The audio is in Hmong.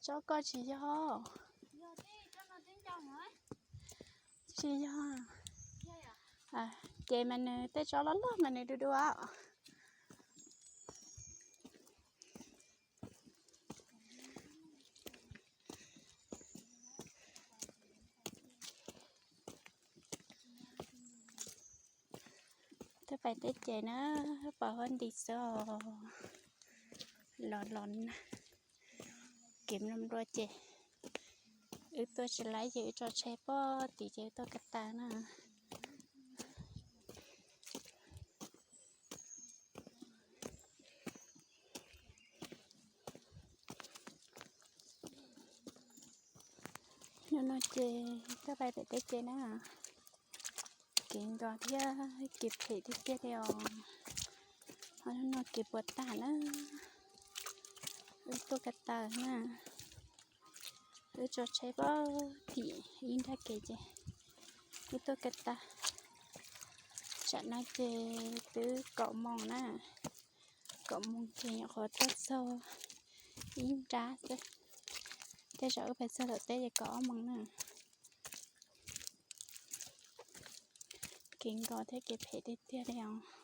Tsob koj tsis yog. Tsis yog. Ces mas nws tej tsob loj loj mas nws du dua. Tuaj pais tej ces na, pom huab nti xwb os. Los los na, kev nplua nplua ces wb tuaj tsis laib ces wb tso tsheb pog tim ces wb tuaj ko taw na. Hnub no ces tuaj pais pem teb ces na, kev nkos thiab kev phem tiag tiag li os. Ho hnub no kev puas tag na, wb tuaj ko taw na, wb tso tsheb pog tim ib nrab kev ces wb tuaj ko taw. Tsam no ces twb kaum moos na, kaum moos ces nyuam qhuav tuaj txog ib nrab xwb, tej zaum wb pais txog tom teb ces kaum ob moos na. Kev nkos thiab kev phem tiag tiag li os.